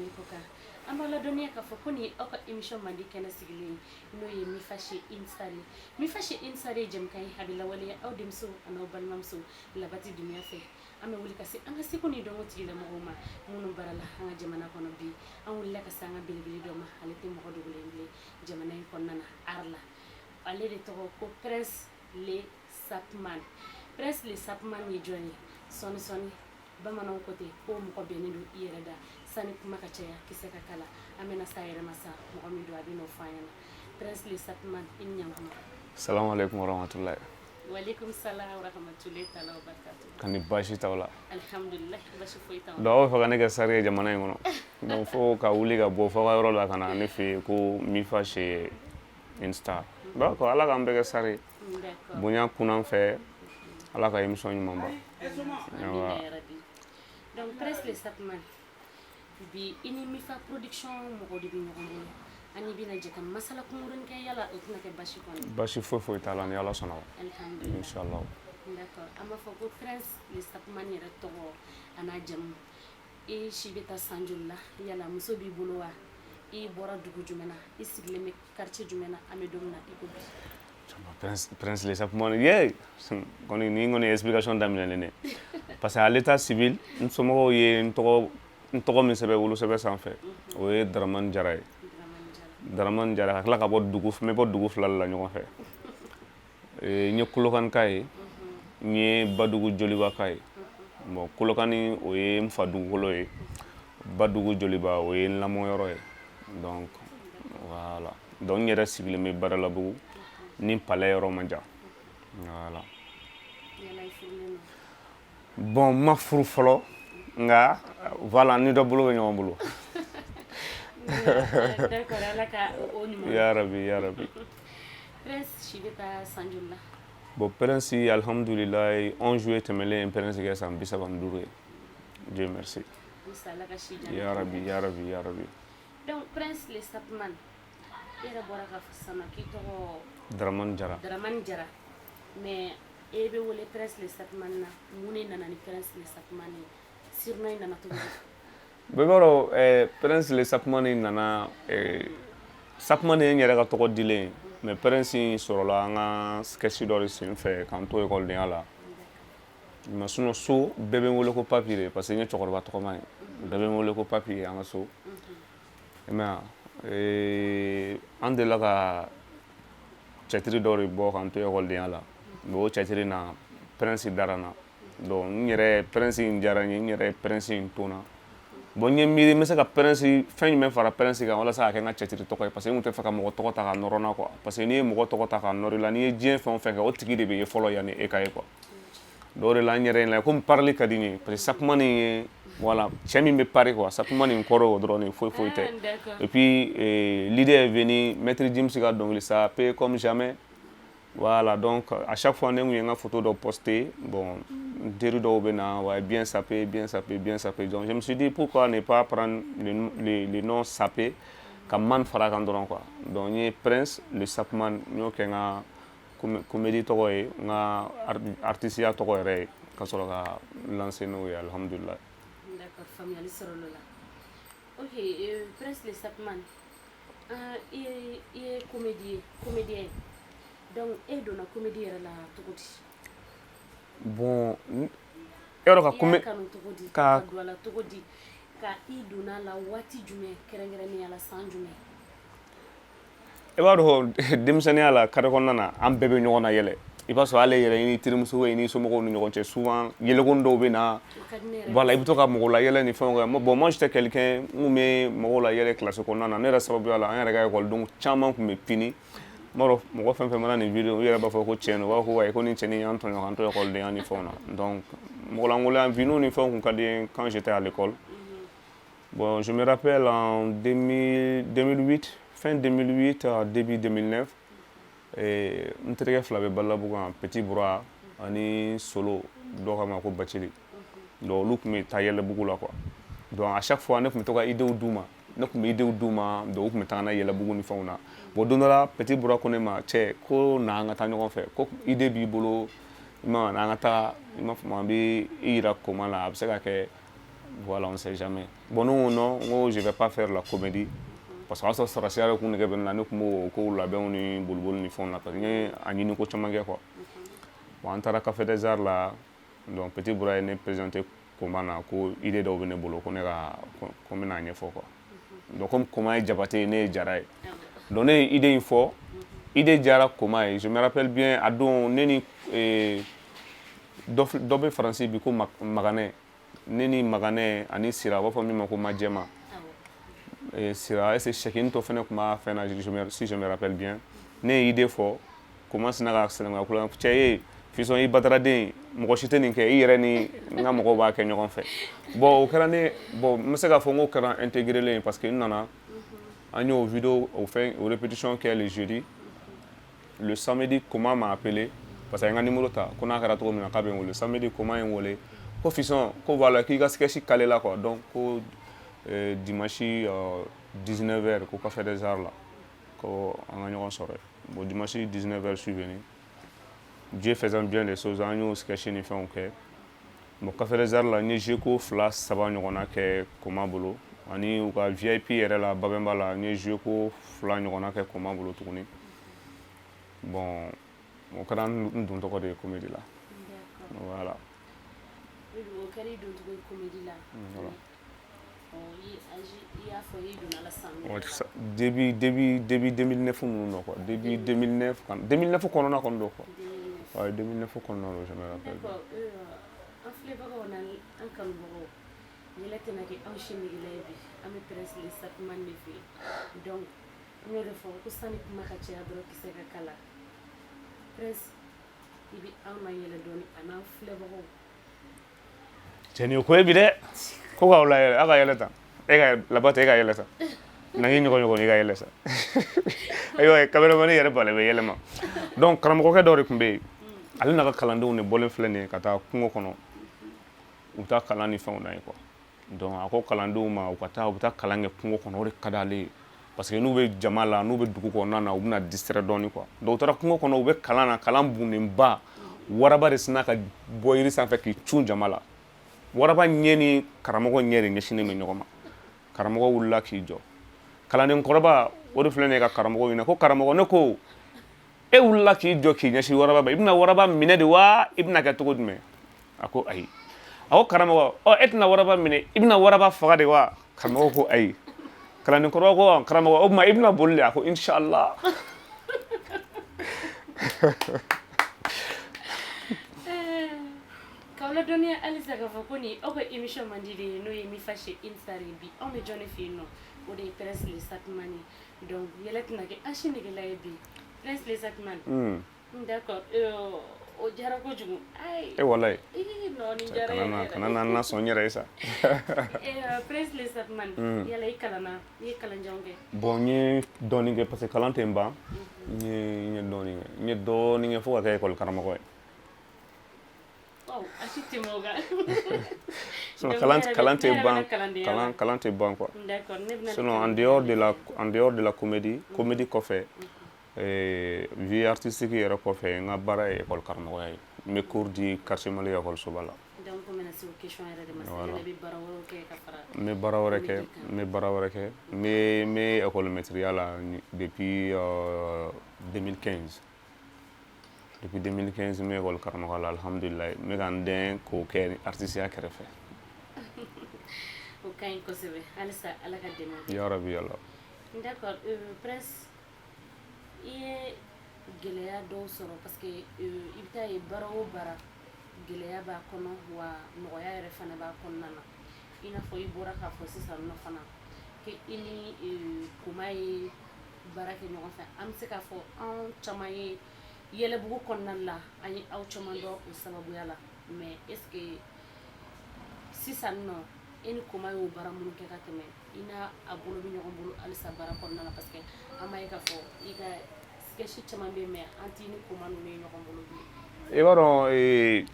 Mali kɔ kan. An b'aw ladɔnniya k'a fɔ ko nin ye aw ka émission mandi kɛnɛ sigilen ye, n'o ye Mifa chez une star ye. Mifa chez une star ye jɛmukan ye, a bɛ lawaleya aw denmuso an'aw balimamuso Labati Dunbiya fɛ. An bɛ wuli ka se an ka seko ni dɔnko tigilamɔgɔw ma minnu baara la an ka jamana kɔnɔ. Bi an wulila ka se an ka belebele dɔ ma, ale tɛ mɔgɔ dogolen bilen jamana in kɔnɔna na art la. Ale de tɔgɔ ko Prince le Sapman. Prince le Sapman ye jɔn ye? Sɔɔni sɔɔni, bamananw ko ten ko mɔgɔ bɛnnen don i yɛrɛ da. Sani kuma ka caya, kisɛ ka kala, an bɛna s'a yɛrɛ ma sa. Mɔgɔ min don, a bɛ n'o fɔ an ɲɛna. Prince le Sapman, i ni ɲankuma. Salamu alaikum warahmatullahi. Waaleykum salam warahmatullahi taala wabarakatuh. Ka ni baasi t'aw la? Alhamdulillah, basi foyi t'anw. Donc aw bɛ fɛ ka ne kɛ star ye jamana in kɔnɔ, donc fo ka wuli ka bɔ fo aw ka yɔrɔ la ka na ne fɛ yen ko Mifa chez une star. D'accord, Ala k'an bɛɛ kɛ star ye. Bonya kunnan fɛ, Ala ka émission ɲuman ba. Amina ya rabbi. Donc Prince le Sapman, bi i ni Mifa Production mɔgɔw de bɛ ɲɔgɔn bolo, ani bɛna jɛ ka masala kunkurunin kɛ. Yala o tɛna kɛ basi kɔni? Basi foyi foyi t'a la ni Ala sɔnna. Alhamdulillah. Inshallah. D'accord, an b'a fɔ ko Prince le Sapman yɛrɛ tɔgɔ a n'a jamu, i si bɛ taa san joli la? Yala muso b'i bolo wa? I bɔra dugu jumɛn na? I sigilen bɛ quartier jumɛn na an bɛ don min na i ko bi? Prince le Sapman ye kɔni, nin kɔni ye explication daminɛlen de, parce que à l'état civil, n somɔgɔw ye n tɔgɔ min sɛbɛn wolosɛbɛn sanfɛ, o ye Dramani Jara ye. Dramani Jara. Dramani Jara, ka tila ka bɔ dugu, n bɛ bɔ dugu fila de la ɲɔgɔn fɛ. N ye Kolokanika ye, n ye Badugu Jolibaka ye. Bon, Kolokani, o ye n fa dugukolo ye, Badugu Joliba, o ye n lamɔyɔrɔ ye. Donc voilà, donc n yɛrɛ sigilen bɛ Badalabugu ni palais yɔrɔ man jan, voilà. Yala i furulen don? Bon, n ma furu fɔlɔ, nka voilà, ni dɔ bolo bɛ ɲɔgɔn bolo. D'accord, Ala ka o ɲuman. Ya rabi, ya rabi. Prince si bɛ taa san joli la? Bon, Prince, alhamdulilayi, 11 juillet tɛmɛnen, Prince kɛ san 35 ye, Dieu merci. Musa, Ala ka si jan. Ya rabi, ya rabi, ya rabi. Donc Prince le Sapman, e yɛrɛ bɔra ka fɔ sisan nɔ k'i tɔgɔ? Dramani Jara. Dramani Jara, mais e bɛ wele Prince le Sapman na. Mun de nana ni Prince le Sapman ye? Surnom in nana cogo di? Bɛɛ b'a dɔn Prince le Sapman nana, Sapman ye n yɛrɛ ka tɔgɔ dilen ye, mais Prince in sɔrɔla an ka sketch dɔ de sen fɛ k'an to ekɔlidenya la. Mais sinon, so bɛɛ bɛ n wele ko Papi de, parce que n ye cɛkɔrɔba tɔgɔma ye, bɛɛ bɛ n wele ko Papi ye an ka so. I m'a ye, an delila ka cɛtiri dɔ de bɔ k'an to ekɔlidenya la, mais o cɛtiri na, Prince dara n na. Donc n yɛrɛ, Prince in diyara n ye, n yɛrɛ Prince in to n na. Bon, n ye miiri n bɛ se ka Prince fɛn jumɛn fara Prince kan walasa ka kɛ n ka cɛtiri tɔgɔ ye, parce que n tun tɛ fɛ ka mɔgɔ tɔgɔ ta ka nɔrɔ n na quoi, parce que n'i ye mɔgɔ tɔgɔ ta ka nɔrɔ i la, n'i ye diɲɛ fɛn o fɛn kɛ, o tigi de bɛ ye fɔlɔ yanni e ka ye quoi. Donc o de la n yɛrɛ ye komi parili ka di n ye, parce que Sapman ye, voilà, cɛ min bɛ pari quoi. Sapman nin kɔrɔ o dɔrɔn de, foyi foyi tɛ. Et puis l'idée est venue, Maître Gims ka dɔnkili "Sapé comme jamais". Voilà, donc à chaque fois ne kun ye n ka photo dɔ poster, bon, n teri dɔw bɛ na: "Ouais, bien sapé, bien sapé, bien sapé." Donc je me suis dit, pourquoi ne pas prendre le nom Sapé ka man fara kan dɔrɔn quoi. Donc n ye Prince le Sapman, n y'o kɛ n ka comédie tɔgɔ ye, n ka artisiya tɔgɔ yɛrɛ ye, ka sɔrɔ ka lancer n'o ye, alhamdulilah. D'accord, faamuyali sɔrɔla o la. Ok, Prince le Sapman, i ye comédie comédien ye, donc e donna comédie yɛrɛ la cogo di? Bon, e yɔrɔ ka I y'a kanu cogo di? Ka don a la cogo di? Ka i donna a la waati jumɛn, kɛrɛnkɛrɛnnenya la san jumɛn? I b'a dɔn, denmisɛnninya la, carré kɔnɔna na, an bɛɛ bɛ ɲɔgɔn na yɛlɛ. I b'a sɔrɔ ale yɛrɛ, i ni terimuso, i ni somɔgɔw ni ɲɔgɔn cɛ, souvent yɛlɛko dɔw bɛ na. O ka di ne yɛrɛ. Voilà, i bɛ to ka mɔgɔw la yɛlɛ ni fɛnw kɛ. Bon, moi j'étais quelqu'un n kun bɛ mɔgɔw la yɛlɛ classe kɔnɔna na. Ne yɛrɛ sababuya la, an yɛrɛ ka ekɔlidenw caman tun bɛ pini. N b'a dɔn, mɔgɔ fɛn fɛn mana nin vidéo, u yɛrɛ b'a fɔ ko tiɲɛ don, u b'a fɔ ko wayi, ko nin cɛnin y'an tɔɲɔ k'an to ekɔlidenya ni fɛnw na. Donc mɔgɔlankolon vidéo ni fɛnw kun ka di n ye quand j'étais à l'école. Bon, je me rappelle en 2000, 2008, fin 2008 à début 2009, et n terikɛ fila bɛ Balabugu yan, Petit Boura ani Solo, dɔw k'a ma ko Bacili. Donc olu tun bɛ taa Yɛlɛbugu la quoi. Donc à chaque fois ne tun bɛ to ka idéew d'u ma, ne tun bɛ idéew d'u ma, donc u tun bɛ taga n'a ye Yɛlɛbugu ni fɛnw na. Bon, don dɔ la, Petit Boura ko ne ma: "Cɛ, ko na an ka taa ɲɔgɔn fɛ, ko idée b'i bolo, i ma, an ka taa, i m'a faamu, an bɛ i yira koma la, a bɛ se ka kɛ." Voilà, on sait jamais. Bon, non, non, n ko je vais pas faire la comédie parce que o y'a sɔrɔ sɔrɔsiya yɛrɛ kun nege bɛ ne la. Ne tun b'o kow labɛnw ni boliboli ni fɛnw na parce que n ye a ɲini ko caman kɛ quoi. Bon, an taara Café des Arts la. Donc Petit Boura ye ne présenté Koma na ko idée dɔw bɛ ne bolo, ko ne ka ko n bɛna a ɲɛfɔ quoi. Donc comme Koma ye Jabate ye, ne ye Jara ye, donc ne ye idée in fɔ, idée diyara Koma ye. Je me rappelle bien, a don ne ni dɔ bɛ Faransi bi ko Maganɛ, ne ni Maganɛ ani Sira, u b'a fɔ min ma ko Majɛma. Sira, est-ce que Sɛkini tɔ fɛnɛ tun b'a fɛn na, si je me rappelle bien. Ne ye idée fɔ, Koma sina ka sinankunya kulonkɛ, cɛ ye Fisɔn, i bataraden, mɔgɔ si tɛ nin kɛ, i yɛrɛ ni n ka mɔgɔw b'a kɛ ɲɔgɔn fɛ. Bon, o kɛra ne, bon, n bɛ se k'a fɔ n k'o kɛra intégré parce que n nana, an y'o vidéo, o fɛn, o répétition kɛ le jeudi. Le samedi, Koma m'a appelé parce que a ye n ka numéro ta ko n'a kɛra cogo min na k'a bɛ n wele. Samedi, Koma ye n wele ko Fisɔn, ko voilà, k'i ka sketch calé la quoi. Donc ko dimanche 19h, ko Café des Arts la, ko an ka ɲɔgɔn sɔrɔ. Bon, dimanche 19h, je suis venu. Dieu faisant bien les choses, an y'o sketch ni fɛnw kɛ. Bon, Café des Arts la, n ye jeu ko fila saba ɲɔgɔnna kɛ Koma bolo, ani u ka VIP yɛrɛ la, Babɛnba la, n ye jeu ko fila ɲɔgɔnna kɛ Koma bolo tuguni. Bon, o kɛra n don tɔgɔ de ye comédie la. Voilà. O kɛra i doncogo ye comédie la. Voilà. I y'a fɔ i donna la san Début 2009 ninnu na quoi, début 2009, 2009 kɔnɔna kɔni don quoi. Ouais, 2009 kɔnɔna don, je me rappelle. D'accord. An filɛbagaw n'an kanubagaw, yɛlɛ tɛna kɛ anw si negela ye bi, an bɛ Prince Le Satman de fɛ yen. Donc n y'o de fɔ ko sani kuma ka caya dɔrɔn, kisɛ ka kala. Prince, i bɛ anw na yɛlɛ dɔɔni a n'an filɛbagaw. Cɛ, nin ye ko ye bi dɛ, ko k'aw la yɛlɛ, aw ka yɛlɛ tan, e ka Labatɛ, e ka yɛlɛ sa, na k'i ɲɔgɔn ɲɔgɔn, i ka yɛlɛ sa. Ayiwa, cameraman yɛrɛ balen bɛ yɛlɛ ma. Donc karamɔgɔkɛ dɔ de tun bɛ yen, ale n'a ka kalandenw de bɔlen filɛ nin ye ka taa kungo kɔnɔ, u bɛ taa kalan ni fɛnw na ye quoi. Donc a ko kalandenw ma u ka taa, u bɛ taa kalan kɛ kungo kɔnɔ, o de ka d'ale ye parce que n'u bɛ jama la, n'u bɛ dugu kɔnɔna na, u bɛna distraire dɔɔni quoi. Donc u taara kungo kɔnɔ, u bɛ kalan na, kalan bunnenba, waraba de sinna ka bɔ yiri sanfɛ k'i cun jama la. Waraba ɲɛ ni karamɔgɔ ɲɛ de ɲɛsinnen bɛ ɲɔgɔn ma. Karamɔgɔ wulila k'i jɔ. Kalanden kɔrɔba o de filɛ nin ye ka karamɔgɔ ɲininka ko karamɔgɔ, ne ko e wulila k'i jɔ k'i ɲɛsin waraba ma, i bɛna waraba minɛ de wa, i bɛna kɛ cogo jumɛn? A ko ayi. A ko karamɔgɔ, ɔ e tɛna waraba minɛ, i bɛna waraba faga de wa? Karamɔgɔ ko ayi. Kalanden kɔrɔba ko karamɔgɔ, o tuma i bɛna boli de? A ko inshallah. K'aw ladɔnniya halisa k'a fɔ ko nin aw ka émission man di de ye, n'o ye Mifa chez Instar ye. Bi anw bɛ jɔn de fɛ yen nɔ? O de ye Prince Le Satman ye. Donc yɛlɛ tɛna kɛ an si negela ye bi, Prince Le Satman. D'accord, o diyara kojugu. Ayi. E walayi. Non, nin diyara yɛrɛ. Kana na n nasɔn n yɛrɛ ye sa. Prince Le Satman, yala i kalanna, i ye kalanjanw kɛ? Bon, n ye dɔɔnin kɛ parce que kalan tɛ n ban. N ye dɔɔnin kɛ, n ye dɔɔnin kɛ fo ka kɛ école karamɔgɔ ye. Sinon, kalan tɛ ban, kalan tɛ ban quoi. Sinon, en dehors de la comédie, comédie kɔfɛ, vie artistique yɛrɛ kɔfɛ, n ka baara ye école karamɔgɔya ye. N bɛ cours di Quartier Mali école soba la. Voilà. N bɛ baara wɛrɛ kɛ, n bɛ baara wɛrɛ kɛ, n bɛ école maîtrise la depuis 2015. Depuis 2015 n bɛ école karamɔgɔya la, alhamdulilayi, n bɛ ka n dɛn k'o kɛ artisiya kɛrɛfɛ. O ka ɲi kosɛbɛ, halisa Ala ka dɛmɛ kɛ. Ya rabi yala. D'accord, Prince, i ye gɛlɛya dɔw sɔrɔ parce que i bɛ taa ye baara o baara, gɛlɛya b'a kɔnɔ wa nɔgɔya yɛrɛ fana b'a kɔnɔna na. I n'a fɔ i bɔra k'a fɔ sisan nɔ fana ko i ni Koma ye baara kɛ ɲɔgɔn fɛ. An bɛ se k'a fɔ anw caman ye Yɛlɛbugu kɔnɔna la, an ye aw caman dɔn o sababuya la. Mais est ce que sisan nɔ, e ni Koma y'o baara minnu kɛ ka tɛmɛ, i n'a a bolo bɛ ɲɔgɔn bolo halisa baara kɔnɔna na? Parce que an b'a ye k'a fɔ i ka sketch caman bɛ yen, mais an t'i ni Koma ninnu ye ɲɔgɔn bolo bilen. I b'a dɔn,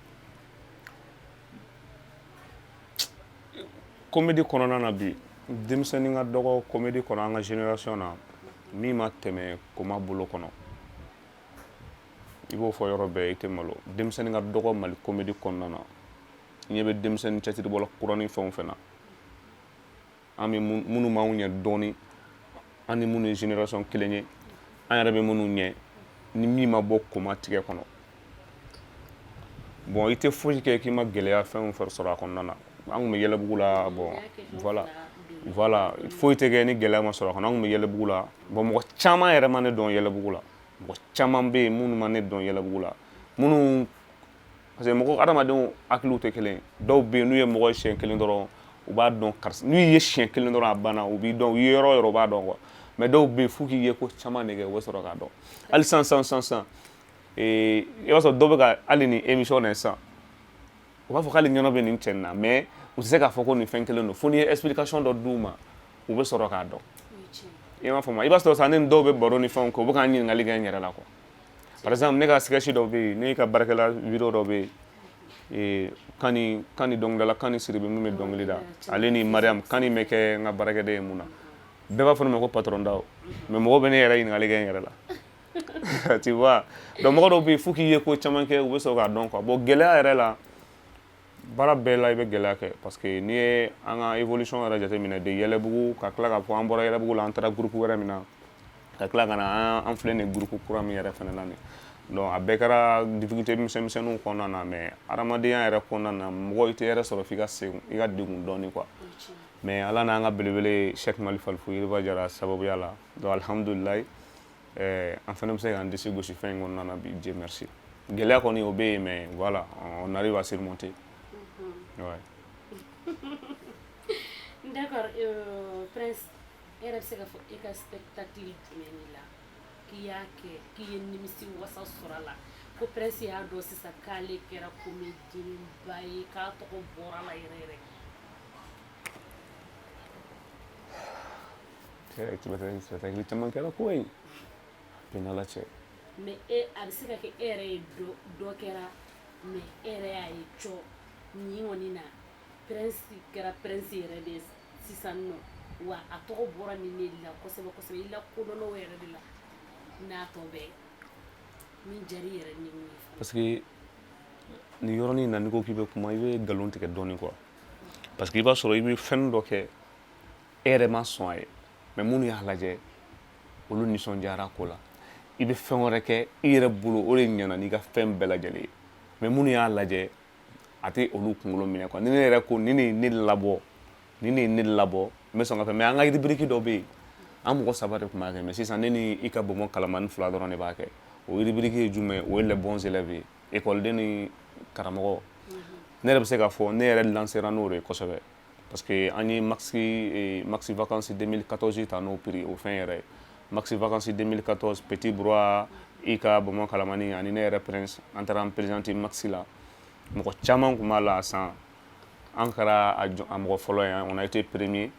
comédie kɔnɔna na bi, denmisɛnnin ka dɔgɔ comédie kɔnɔ an ka génération na min ma tɛmɛ Koma bolo kɔnɔ. I b'o fɔ yɔrɔ bɛɛ, i tɛ malo. Denmisɛnnin ka dɔgɔ Mali comédie kɔnɔna na. I ɲɛ bɛ denmisɛnnin cɛsiribɔla kuranin fɛn o fɛn na, an bɛ minnu b'anw ɲɛ dɔɔni, an ni minnu ye génération kelen ye, an yɛrɛ bɛ minnu ɲɛ, ni min ma bɔ koma tigɛ kɔnɔ. Bon, i tɛ foyi kɛ k'i ma gɛlɛya fɛn o fɛn sɔrɔ a kɔnɔna na. An tun bɛ Yɛlɛbugu la. Bon, voilà, foyi tɛ kɛ ni gɛlɛya ma sɔrɔ a kɔnɔ. An tun bɛ Yɛlɛbugu la. Bon, mɔgɔ caman yɛrɛ ma ne dɔn Yɛlɛbugu la. Mɔgɔ caman bɛ yen minnu ma ne dɔn Yɛlɛbugu la, minnu, parce que mɔgɔ adamadenw hakiliw tɛ kelen ye. Dɔw bɛ yen, n'u ye mɔgɔ ye siɲɛ kelen dɔrɔn, u b'a dɔn karisa. N'u ye siɲɛ kelen dɔrɔn, a banna, u b'i dɔn. U ye yɔrɔ o yɔrɔ, u b'a dɔn quoi. Mais dɔw bɛ yen, f'u k'i ye ko caman de kɛ, u bɛ sɔrɔ k'a dɔn. Hali sisan sisan sisan sisan, i b'a sɔrɔ dɔw bɛ ka hali nin émission na sisan, u b'a fɔ k'ale ɲɛnɔ bɛ nin cɛ nin na, mais u tɛ se k'a fɔ ko nin fɛn kelen don, fo n'i ye explication dɔ d'u ma, u bɛ sɔrɔ k'a dɔn. I m'a faamu? I b'a sɔrɔ sisan, ne ni dɔw bɛ baro ni fɛnw kɛ, u bɛ k'an ɲininkali kɛ n yɛrɛ la quoi. Par exemple, ne ka sketch dɔ bɛ yen, ne ka baarakɛla vidéo dɔ bɛ yen, Kani, Kani dɔnkilidala, Kani Siribe min bɛ dɔnkili da, ale ni Mariam. Kani bɛ kɛ n ka baarakɛden ye mun na, bɛɛ b'a fɔ ne ma ko patron daw, mais mɔgɔw bɛ ne yɛrɛ ɲininkali kɛ n yɛrɛ la, tu vois. Donc mɔgɔ dɔw bɛ yen, f'u k'i ye ko caman kɛ, u bɛ sɔrɔ k'a dɔn quoi. Bon, gɛlɛya yɛrɛ la, baara bɛɛ la i bɛ gɛlɛya kɛ, parce que n'i ye an ka évolution yɛrɛ jateminɛ de Yɛlɛbugu, ka tila k'a fɔ an bɔra Yɛlɛbugu la, an taara groupe wɛrɛ min na, ka tila ka na an filɛ nin groupe kura min yɛrɛ fana na nin. Donc a bɛɛ kɛra difficulté misɛnmisɛnninw kɔnɔna na, mais adamadenya yɛrɛ kɔnɔna na, mɔgɔ i tɛ yɛrɛ sɔrɔ f'i ka segin i ka degun dɔɔni quoi. Mais Ala n'an ka belebele Cheikh Mali Falifu Yiriba Jara sababuya la, donc alhamdulilayi, an fana bɛ se k'an disi gosi fɛn in kɔnɔna na bi, Dieu merci. Gɛlɛya kɔni, o bɛ yen, mais voilà, on arrive à surmonter, ouais. D'accord, Prince, e yɛrɛ bɛ se k'a fɔ e ka spectacle jumɛn de la k'i y'a kɛ k'i ye nimisi wasa sɔrɔ a la, ko Prince y'a dɔn sisan k'ale kɛra comédien ba ye, k'a tɔgɔ bɔra a la yɛrɛ yɛrɛ? Spectacle caman kɛra ko ye bɛn n'Ala cɛ. Mais e, a bɛ se ka kɛ e yɛrɛ ye dɔ kɛra, mais e yɛrɛ y'a ye cɔ nin kɔni na, Prince kɛra Prince yɛrɛ de ye sisan nɔ, wa a tɔgɔ bɔra nin de la kosɛbɛ kosɛbɛ, i lakodɔnna o yɛrɛ de la n'a tɔ bɛɛ min diyara i yɛrɛ ni min ye fana. Parce que nin yɔrɔnin na, n'i ko k'i bɛ kuma, i bɛ nkalon tigɛ dɔɔnin quoi, parce que i b'a sɔrɔ i bɛ fɛn dɔ kɛ, e yɛrɛ ma sɔn a ye, mais minnu y'a lajɛ, olu nisɔndiyara ko la. I bɛ fɛn wɛrɛ kɛ i yɛrɛ bolo, o de ɲɛna n'i ka fɛn bɛɛ lajɛlen ye, mais minnu y'a lajɛ, a tɛ olu kunkolo minɛ quoi. Ni ne yɛrɛ ko ni ne ye ne labɔ, ni ne ye ne labɔ, n bɛ sɔn ka fɛn. Mais an ka rubrique dɔ bɛ yen, an mɔgɔ saba de tun b'a kɛ, mais sisan ne ni i ka bɔnbɔn kalamani fila dɔrɔn de b'a kɛ. O rubrique ye jumɛn ye? O ye les bons élèves ye, ekɔliden ni karamɔgɔ. Ne yɛrɛ bɛ se k'a fɔ ne yɛrɛ lancera n'o de ye kosɛbɛ, parce que an ye Maxi Vacances 2014 ta n'o prix, o fɛn yɛrɛ ye Maxi Vacances 2014. Petit Brouhaha, i ka bɔnbɔn kalamani ani ne yɛrɛ Prince, an taara an présenter Maxi la. Mɔgɔ caman tun b'a la a san, an kɛra a mɔgɔ fɔlɔ ye, on a été premier.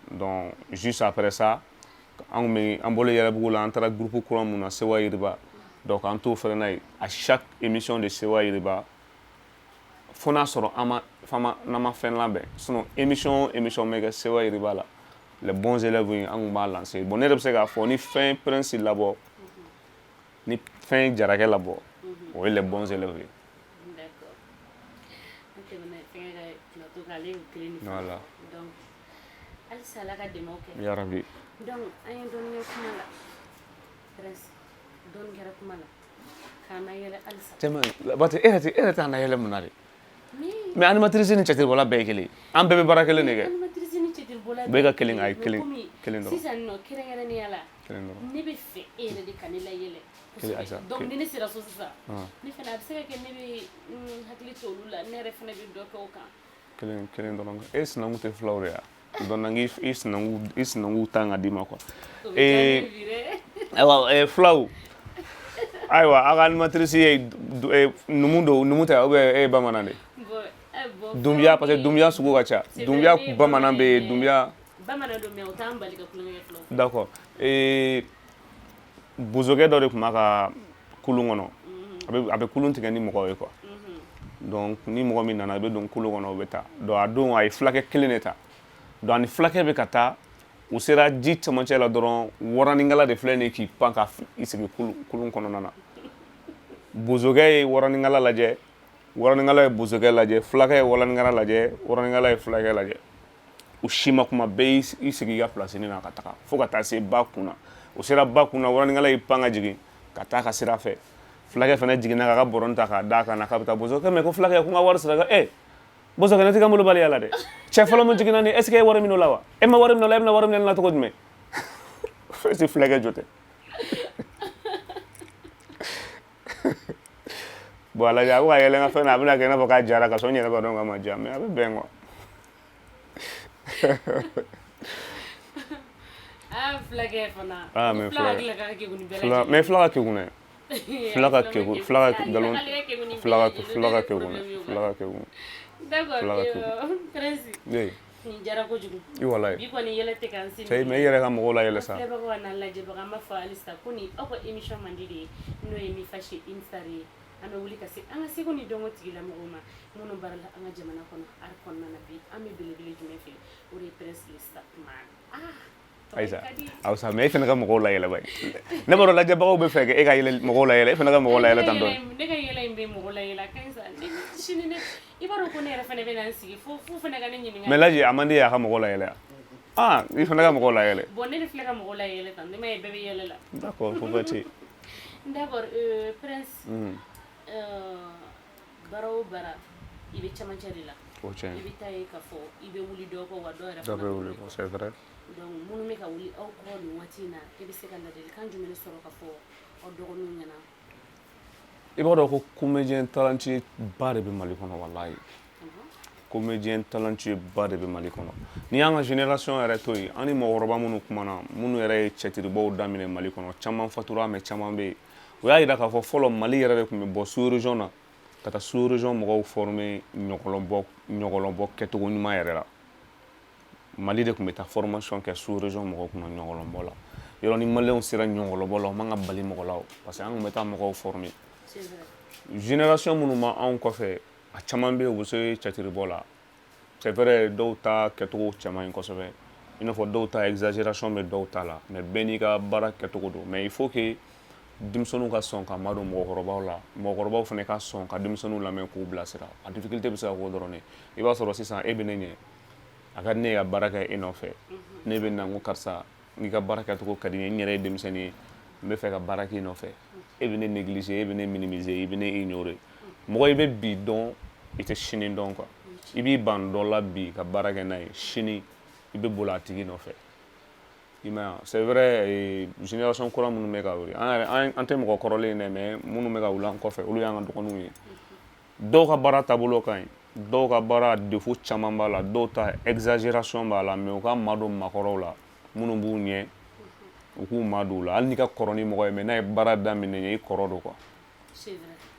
Donc juste après ça, an kun bɛ an bɔlen Yɛlɛbugu la, an taara groupe kura mun na, Sewa Yiriba. Donc an t'o fɛnɛ na yen, à chaque émission de Sewa Yiriba, fo n'a sɔrɔ an ma fama n'an ma fɛn labɛn, sinon émission émission bɛ kɛ Sewa Yiriba la, les bons élèves in, an kun b'a lancer. Bon, ne yɛrɛ bɛ se k'a fɔ ni fɛn Prince labɔ, ni fɛn Jarakɛ labɔ, o ye les bons élèves ye. D'accord. An tɛmɛna fɛnkɛ ka plateau kan, ale y'o kelen de fɔ. Voilà. Donc halisa Ala ka dɛmɛw kɛ. Ya Rabi. Donc an ye dɔɔnin kɛ kuma la, Prince, dɔɔnin kɛra kuma la, k'an layɛlɛ halisa. Cɛma Bate, e yɛrɛ t'an layɛlɛ mun na de? Mais Mais animatrice ni cɛtiribɔla bɛɛ ye kelen ye, an bɛɛ bɛ baara kelen de kɛ. Animatrice ni cɛtiribɔla Bɛɛ ka kelen, ayi, mais kelen komi kelen dɔrɔn. Sisan nɔ, kɛrɛnkɛrɛnnenya la, Kelen dɔrɔn. ne bɛ fɛ e yɛrɛ de ka ne layɛlɛ Kelen, kosɛbɛ. Ayisa, Donc kelen. ni ne sera so sisan, ne fana, a bɛ se ka kɛ ne bɛ n hakili to olu la, ne yɛrɛ fana bɛ dɔ kɛ o kan. Kelen kelen dɔrɔn. E sinankun tɛ filaw de ya? Donc n k'i sinankun, i sinankun tan ka d'i ma quoi. O bɛ diya ne ye bi dɛ. Ayiwa, filaw, ayiwa, aw ka animatrice ye numu don, numu tɛ, ou bien e ye bamanan de? Bon, bon, Dunbiya, parce que filaw Dunbiya sugu ka ca. C'est vrai, Dunbiya ne ye bamanan bɛ yen, mais Dunbiya. Bamanan don, mais o t'an bali ka tulonkɛ kɛ filaw fɛ. D'accord. Bozokɛ dɔ de tun b'a ka kulun kɔnɔ, a bɛ kulun tigɛ ni mɔgɔw ye quoi. Donc ni mɔgɔ min nana, i bɛ don kulun kɔnɔ, o bɛ taa. Donc a don, a ye fulakɛ kelen de ta. Donc ani fulakɛ bɛ ka taa, u sera ji cɛmancɛ la dɔrɔn, waranikala de filɛ nin ye k'i pan ka i sigi kulun kɔnɔna na. Bozokɛ ye waranikala lajɛ. Waranikala ye bosokɛ lajɛ, fulakɛ ye waranikala lajɛ, waranikala ye fulakɛ lajɛ. U si ma kuma, bɛɛ y'i sigi i ka place na ka taga fo ka taa se ba kun na. O sera ba kun na, waranikala y'i pan ka jigin ka taa ka sira fɛ. Fulakɛ fana jiginna k'a ka bɔrɔnin ta k'a d'a kan na k'a bɛ taa. Bosokɛ mais ko fulakɛ, ko n ka wari sara. Ɛ bosokɛ, ne tɛ ka malobaliya la dɛ. Cɛ fɔlɔ min jiginna ni, est ce que e ye wari minɛ o la wa? E ma wari minɛ o la, e bɛna wari minɛ ne la cogo jumɛn? Fɛn fulakɛ jo tɛ. Bon, a lajɛ, a bɛ ka yɛlɛ n ka fɛn na, a bɛna kɛ i n'a fɔ k'a jara ka sɔrɔ n yɛrɛ b'a dɔn k'a ma diya, mais a bɛ bɛn quoi. Ah, fulakɛ fana. Ah, mais fula hakili ka kegun ni bɛɛ fula, mais fula ka kegun dɛ. Fula ka kegun, fula ka nkalon, fula ka kegun dɛ, fula ka kegun. D'accord. Fula ka kegun. Prince. Oui. Nin diyara kojugu. I walayi. Bi kɔni yɛlɛ tɛ k'an sen. Cɛ, mais i yɛrɛ ka mɔgɔw la yɛlɛ sa. Filɛbagaw an'an lajɛbaga, an b'a fɔ halisa ko nin aw ka émission mandi de ye, n'o ye Mifa chez une star ye. An bɛ wuli ka se an ka seko ni dɔnko tigilamɔgɔw ma minnu baara la an ka jamana kɔnɔ, art kɔnɔna na. Bi an bɛ belebele jumɛn fɛ? O de ye Prince le Sapman. Ah, Ayisa, awsa, mais e fana ka mɔgɔw la yɛlɛ bayi. Ne b'a dɔn lajɛbagaw bɛ fɛ e ka yɛlɛ, mɔgɔw la yɛlɛ, e fana ka mɔgɔw la yɛlɛ tan dɔɔni. Ne ka yɛlɛ in bɛ mɔgɔ la yɛlɛ, a ka ɲi sa. Sini ne, i b'a dɔn ko ne yɛrɛ fana bɛ na n sigi fo fo fana ka ne ɲininka. Mais lajɛ, a man di ye a ka mɔgɔw la yɛlɛ. Ah, i fana ka mɔgɔw la yɛlɛ. Bon, ne de filɛ ka mɔgɔw la yɛlɛ tan, ne ma ye bɛɛ bɛ yɛlɛ la. D'accord, fo bɛɛ tɛ. D'accord, Prince. Baara o baara, i bɛ camancɛ de la. O tiɲɛ. I bɛ taa ye k'a fɔ i bɛ wuli dɔ kɔ wa dɔ yɛrɛ dɔ bɛ wuli kɔ, c'est vrai. Donc minnu bɛ ka wuli aw kɔ nin waati in na, e bɛ se ka ladilikan jumɛn sɔrɔ ka fɔ aw dɔgɔninw ɲɛna? I b'a dɔn ko comédien talentueux ba de bɛ Mali kɔnɔ, walayi. Comédien talentueux ba de bɛ Mali kɔnɔ. N'i y'an ka génération yɛrɛ to yen, an ni mɔgɔkɔrɔba minnu kumana, minnu yɛrɛ ye cɛtiribɔw daminɛ Mali kɔnɔ, caman fatura, mais caman bɛ yen. O y'a jira k'a fɔ fɔlɔ Mali yɛrɛ de tun bɛ bɔ sous région na ka taa sous région mɔgɔw former ɲɔgɔlɔnbɔ kɛcogo ɲuman yɛrɛ la. Mali de tun bɛ taa formation kɛ sous région mɔgɔw kunna ɲɔgɔlɔnbɔ la. Yɔrɔ ni maliyɛnw sera ɲɔgɔlɔnbɔ la, o man ka bali mɔgɔ la o, parce que an tun bɛ taa mɔgɔw former. Génération minnu ma anw kɔfɛ, a caman bɛ yen, u bɛ se cɛtiribɔ la. C'est vrai, dɔw ta kɛcogo cɛ man ɲi kosɛbɛ, i n'a fɔ dɔw ta exagération bɛ dɔw ta la, mais bɛɛ n'i ka baara kɛcogo don. Mais il faut que denmisɛnninw ka sɔn ka madon mɔgɔkɔrɔbaw la, mɔgɔkɔrɔbaw fana ka sɔn ka denmisɛnninw lamɛn k'u bilasira. A difficulté bɛ se ka k'o dɔrɔn de. I b'a sɔrɔ sisan e bɛ ne ɲɛ, a ka di ne ye ka baara kɛ e nɔfɛ. Ne bɛ na n ko karisa, n'i ka baara kɛcogo ka di n ye, n yɛrɛ ye denmisɛnnin ye, n bɛ fɛ ka baara k'i nɔfɛ. E bɛ ne négliger, e bɛ ne minimiser, i bɛ ne ignorer. Mɔgɔ, i bɛ bi dɔn, i tɛ sini dɔn quoi. I b'i ban dɔ la bi ka baara kɛ n'a ye, sini i bɛ boli a tigi nɔfɛ. I m'a ye, c'est vrai, génération kura minnu bɛ ka wuli, an yɛrɛ an tɛ mɔgɔ kɔrɔlen dɛ, mais minnu bɛ ka wuli an kɔfɛ, olu y'an ka dɔgɔninw ye. Dɔw ka baara taabolo ka ɲi, dɔw ka baara défaut caman b'a la, dɔw ta exagération b'a la, mais u ka madon maakɔrɔw la minnu b'u ɲɛ, u k'u madon u la. Hali n'i ka kɔrɔ ni mɔgɔ ye, mais n'a ye baara daminɛ, i kɔrɔ don quoi.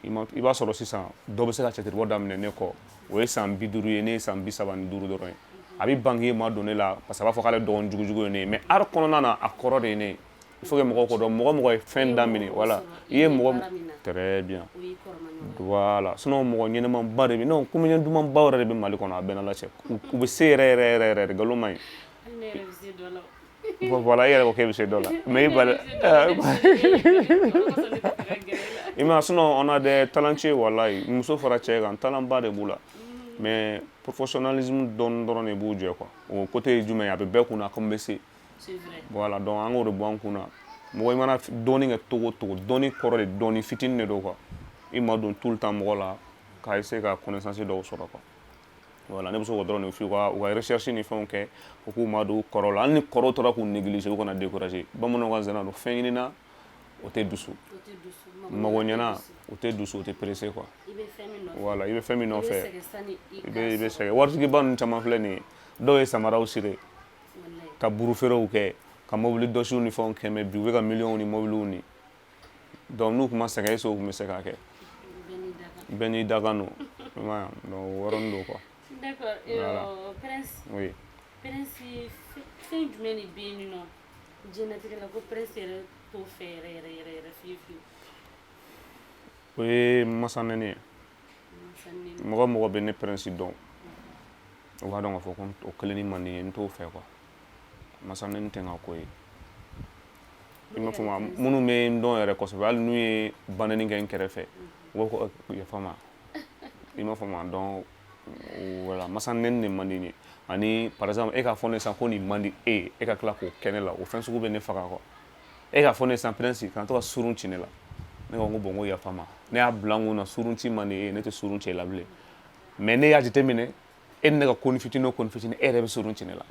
I b'a sɔrɔ sisan dɔ bɛ se ka cɛtiribɔ daminɛ ne kɔ, o ye san 50 ye, ne ye san 35 dɔrɔn ye. A bɛ ban k'i ma don ne la parce que a b'a fɔ k'ale dɔgɔnin jugujugu ye ne ye, mais art kɔnɔna na, a kɔrɔ de ye ne ye. Il faut que mɔgɔw k'o dɔn, mɔgɔ mɔgɔ ye fɛn daminɛ, voilà, i ye mɔgɔ très bien, voilà. Sinon mɔgɔ ɲɛnɛmanba de bɛ, non, comédien dumanba yɛrɛ de bɛ Mali kɔnɔ, a bɛɛ n'Ala cɛ, u bɛ se yɛrɛ yɛrɛ yɛrɛ yɛrɛ, nkalon man ɲi. Voilà, i yɛrɛ ko k'e bɛ se dɔ la, mais i bali i ma. Sinon on a des talentueux, walayi, muso fara cɛ kan, talent ba de b'u la, mais professionnalisme dɔɔni dɔrɔn de b'u jɛ quoi. O côté ye jumɛn ye? A bɛ bɛɛ kunna ko n bɛ se. Voilà, donc an k'o de bɔ an kunna. Mɔgɔ, i mana dɔɔni kɛ togo togo, dɔɔni kɔrɔ de dɔɔni fitinin de don quoi. I ma don tout le temps mɔgɔ la k'a essayer ka connaissance dɔw sɔrɔ quoi. Voilà, ne bɛ se k'o dɔrɔn de f'u u ka recherche ni fɛnw kɛ, u k'u ma don kɔrɔ la. Hali ni kɔrɔw tora k'u négliger, u kana décourager. Bamananw ka zana don, fɛn ɲinina o tɛ dusu, mago ɲɛna o tɛ dusu, o tɛ pressé quoi. Voilà, i bɛ fɛn min nɔfɛ, i bɛ sɛgɛn. Waritigiba ninnu caman filɛ nin ye, dɔw ye samaraw siri ka buru feerew kɛ, ka mobili dɔsiw ni fɛnw kɛ, mais bi u bɛ ka miliyɔnw ni mobiliw ni. Donc n'u tun ma sɛgɛn, est-ce que u tun bɛ se k'a kɛ? Bɛɛ n'i dakan don, i m'a ye? Donc o yɔrɔnin don quoi. D'accord. Voilà. Prince. Oui. Prince, fɛn jumɛn de bɛ yen nɔ diɲɛlatigɛ la ko Prince yɛrɛ t'o fɛ yɛrɛ yɛrɛ yɛrɛ yɛrɛ fiyewu fiyewu? O ye masanɛni ye. Mɔgɔ mɔgɔ bɛ ne Prince dɔn, o b'a dɔn k'a fɔ ko o kelenni man di n ye, n t'o fɛ quoi. Masanɛni tɛ n ka ko ye, i m'a faamu? Minnu bɛ n dɔn yɛrɛ kosɛbɛ, hali n'u ye banɛni kɛ n kɛrɛfɛ, u b'a fɔ ko yafa ma. I m'a faamu? Donc voilà, masa nɛni de man di n ye. Ani par exemple, e k'a fɔ ne sisan ko nin man di e ye, e ka tila k'o kɛ ne la, o fɛn sugu bɛ ne faga quoi. E k'a fɔ ne sisan, Prince, kana to ka surun ci ne la. Ne ko bon, ko yafa ma. Ne y'a bila n kun na, surun ci man di e ye, ne tɛ surun ci e la bilen. Mais ne y'a jateminɛ, e ni ne ka ko ni fitinin o ko ni fitinin, e yɛrɛ bɛ surun ci ne la.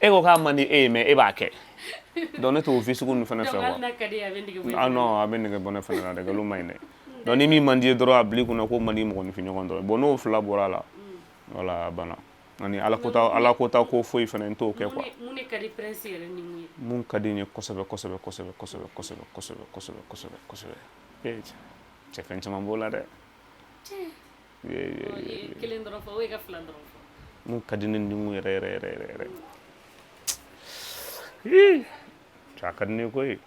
E ko k'a man di e ye, mais e b'a kɛ. Donc ne t'o vie sugu ninnu fana fɛ quoi. Ah non, a bɛ nege bɔ ne fana la dɛ, nkalon man ɲi dɛ. Donc ni min man di ye dɔrɔn, a bila i kunna k'o man di mɔgɔninfin ɲɔgɔn dɔrɔn. Bon, n'o fila bɔra a la, voilà, a banna. Ani ala kota, ala kota ko foyi fana n t'o kɛ quoi. Mun de ka di Prince yɛrɛ ni mun ye? Mun ka di n ye kosɛbɛ kosɛbɛ kosɛbɛ kosɛbɛ kosɛbɛ kosɛbɛ kosɛbɛ kosɛbɛ kosɛbɛ, ee cɛ, fɛn caman b'o la dɛ. Kelen dɔrɔn fɔ, o ka fila dɔrɔn fɔ. Mun ka di ne ni mun yɛrɛ yɛrɛ yɛrɛ yɛrɛ yɛrɛ, cɛ, a ka di ne ye koyi.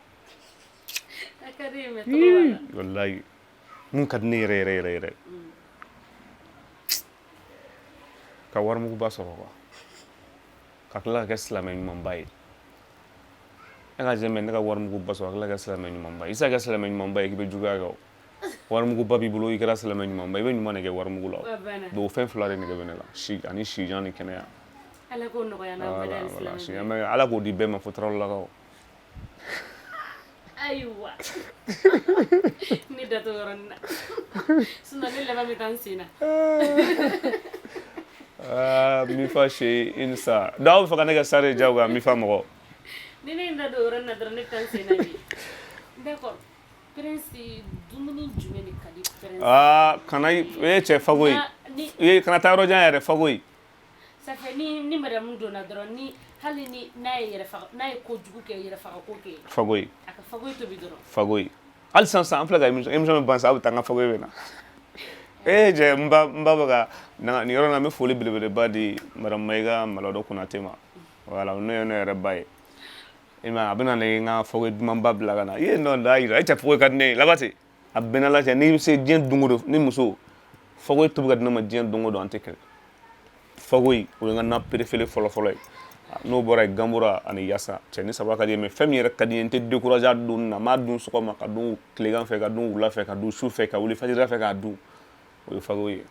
A ka di ye, mais tɔgɔ b'a la. Walayi, mun ka di ne yɛrɛ yɛrɛ yɛrɛ yɛrɛ, ka warimuguba sɔrɔ quoi, ka tila ka kɛ silamɛ ɲumanba ye. E ka jɛmɛ, ne ka warimuguba sɔrɔ, ka tila ka kɛ silamɛ ɲumanba ye. I tɛ se ka kɛ silamɛ ɲumanba ye k'i bɛ juguya kɛ. O warimuguba b'i bolo, i kɛra silamɛ ɲumanba, i bɛ ɲuman de kɛ warimugu la. Donc o fɛn fila de nege bɛ ne la, si ani sijan ni kɛnɛya. Ala k'o nɔgɔya n'an bɛɛ silamɛ. Ala k'o di bɛɛ ma, fo tarawelelakaw. Ayiwa, ne da t'o yɔrɔnin na, sinon ne laban bɛ taa n sen na. Ah, Mifa chez Insa. Donc aw bɛ fɛ ka ne kɛ star ye diyagoya, Mifa mɔgɔ. Ni ne ye n da don o yɔrɔnin na dɔrɔn, ne bɛ taa n sen na bi. D'accord, Prince, dumuni jumɛn de ka di Prince? Ah, kana e cɛ, fagoyi. E kana taa yɔrɔ jan yɛrɛ, fagoyi. Ça fait ni madame donna dɔrɔn, ni hali ni n'a ye yɛrɛ faga, n'a ye kojugu kɛ, yɛrɛ faga ko kɛ. Fagoyi. A ka fagoyi tobi dɔrɔn. Fagoyi. Hali sisan sisan, an filɛ ka émission min ban sisan, aw bɛ taa n ka fagoyi bɛ na. E cɛ, n ba bɛ ka nin yɔrɔ in na, n bɛ foli belebeleba di madame Mayiga Maladɔ Konate ma. Voilà, n'o ye ne yɛrɛ ba ye. I m'a ye, a bɛ na ni n ka fagoyi dumanba bila ka na. I ye nɔ da yira, e cɛ, fagoyi ka di ne ye. Labate, a bɛɛ n'Ala cɛ, n'i bɛ se diɲɛ don o don, ni muso fagoyi tobi ka di ne ma diɲɛ don o don, an tɛ kɛlɛ. Fagoyi, o ye n ka na préféré fɔlɔ fɔlɔ ye. N'o bɔra yen, ganbura ani yasa. Cɛ, ni saba ka di ye, mais fɛn min yɛrɛ ka di n ye, n tɛ décourager a dunni na, n b'a dun sɔgɔma, ka dun tilegan fɛ, ka dun wula fɛ, ka dun su fɛ, ka wuli fajirida fɛ k'a dun, o ye fagoyi ye.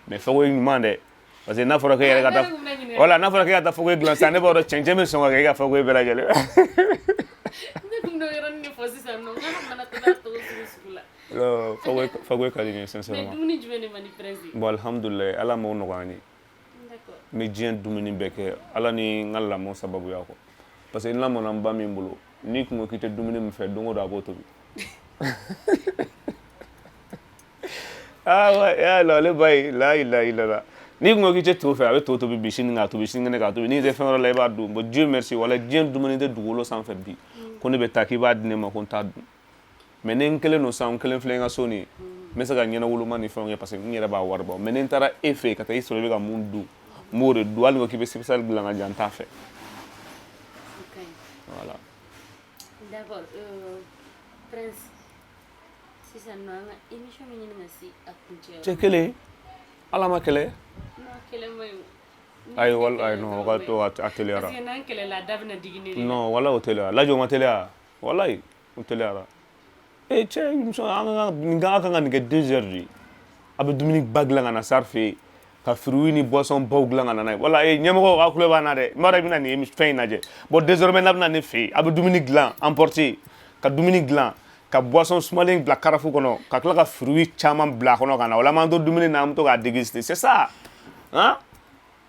Mais fagoyi ɲuman dɛ, parce que n'a fɔra k'e yɛrɛ ka taa, voilà, n'a fɔra k'e ka taa fagoyi dilan sisan, ne b'a dɔn cɛncɛn bɛ sɔn ka kɛ e ka fagoyi bɛɛ lajɛlen. Ne tun b'o yɔrɔnin de fɔ sisan nɔ, n ko mana tobi a togo sugu sugu la. Fagoyi, fagoyi ka di n ye sincèrement. Mais dumuni jumɛn de man di Prince ye? Bon, alhamdulilayi, Ala m'o nɔgɔya n ye. N bɛ diɲɛ dumuni bɛɛ kɛ, Ala ni n ka lamɔ sababuya kɔ, parce que n lamɔna n ba min bolo, n'i kun ko k'i tɛ dumuni min fɛ, don o don a b'o tobi. Ah ouais, ya la, ale ba ye la ilaha illallah. N'i kun ko k'i tɛ to fɛ, a bɛ to tobi bi, sini k'a tobi, sinikɛnɛ k'a tobi. N'i tɛ fɛn wɛrɛ la, i b'a dun. Bon, Dieu merci, wala diɲɛ dumuni tɛ dugukolo sanfɛ bi ko ne bɛ taa k'i b'a di ne ma ko n t'a dun. Mais ni n kelen don sisan, n kelen filɛ n ka so nin ye, n bɛ se ka ɲɛnawoloma ni fɛnw kɛ, parce que n yɛrɛ b'a wari bɔ. Mais ni n taara e fɛ yen ka taa i sɔrɔ i bɛ ka mun dun, n b'o de dun. Hali ni ko k'i bɛ spécial dilan ka di yan, n t'a fɛ. Voilà. D'accord, Prince, sisan nɔ, an ka émission bɛ ɲini ka se a kuncɛ. Cɛ kelen, Ala ma kɛlɛ. Non, kɛlɛ ma ɲi. Ayi, wala ayi, non, o ka to a teliyara. Parce que n'an kɛlɛla, a da bɛna digi ne de la. Non, wala o teliya lajɔ, o ma teliya, walayi o teliyara. E cɛ, émission an ka nin kan ka nin kɛ 2 heures de ye. A bɛ dumuni ba dilan ka na sari fɛ yen, ka fruits ni boisson baw dilan ka na n'a ye. Wala e ɲɛmɔgɔ, aw tulo b'an na dɛ. N b'a dɔn i bɛna nin fɛn in lajɛ. Bon, désormais n'a bɛna ne fɛ yen, a bɛ dumuni dilan emporter, ka dumuni dilan, ka boisson sumalen bila carafe kɔnɔ, ka tila ka fruits caman bila a kɔnɔ ka na. O la, an b'an to dumuni na, an bɛ to k'a déguster, c'est ça hein.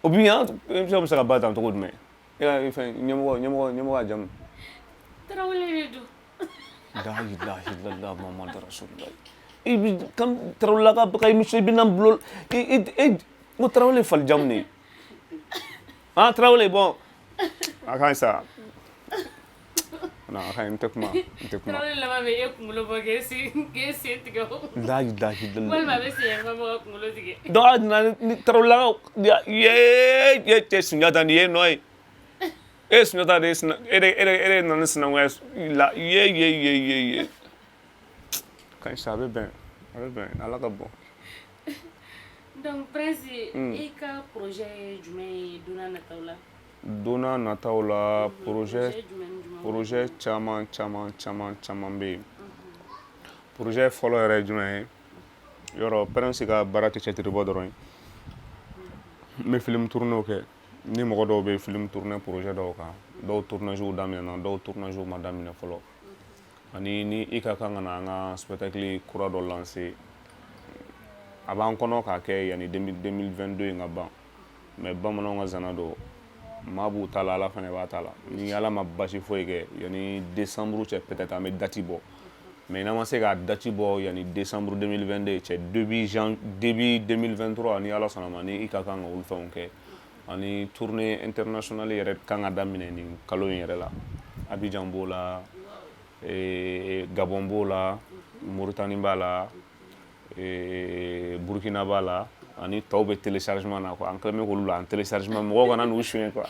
O bi yan, émission bɛ se ka ban tan cogo jumɛn? E ka fɛn ɲɛmɔgɔ, a jamu? Tarawele de don. La ilaha illallah Muhammadu rasulullah. I bi kan Tarawele ka émission, i bɛ na n bolo i n ko Tarawele fali jamu de ye. Ah, Tarawele, bon, a ka ɲi sa. Non, a ka ɲi, n tɛ kuma, n tɛ kuma. Tarawele laban bɛ e kunkolo bɔ k'e sen tigɛ o. La ilaha illallah. Walima a bɛ sen yanfan bɔ ka kunkolo tigɛ. Donc a nana ni Tarawele ye ye cɛ, Sunjata nin ye nɔ ye. E Sunjata de ye sina e de nana ni sinankunya la ye ye ye ye ye. Ka ɲi sa, a bɛ bɛn, a bɛ bɛn, Ala ka bɔn. Donc Prince, i ka projet ye jumɛn ye don n'a nataw la? Don n'a nataw la, projet jumɛn ni jumɛn? Projet caman caman caman caman bɛ yen. Projet fɔlɔ yɛrɛ ye jumɛn ye? Yɔrɔ Prince ka baara tɛ cɛtiri bɔ dɔrɔn ye. N bɛ film tourner kɛ ni mɔgɔ dɔw bɛ film tourner projet dɔw kan. Dɔw tournage daminɛna, dɔw tournage ma daminɛ fɔlɔ. Ani ni i ka kan ka na an ka spectacle kura dɔ lancer, a b'an kɔnɔ k'a kɛ yanni 2022 in ka ban. Mais bamananw ka zana don, maa b'u ta la, Ala fana b'a ta la. Ni Ala ma basi foyi kɛ, yanni décembre cɛ, peut-être an bɛ date bɔ. Mais n'an ma se k'a date bɔ yanni décembre 2022 cɛ, début jan, début 2023, ni Ala sɔnna ma, ni i ka kan ka olu fɛnw kɛ. Ani tournée internationale yɛrɛ kan ka daminɛ nin kalo in yɛrɛ la. Abidjan b'o la, Gabon b'o la, Mauritanie b'a la, Burkina b'a la, ani tɔw bɛ téléchargement na quoi. An kɛlen bɛ k'olu bila en téléchargement, mɔgɔw kana n'u suɲɛ quoi.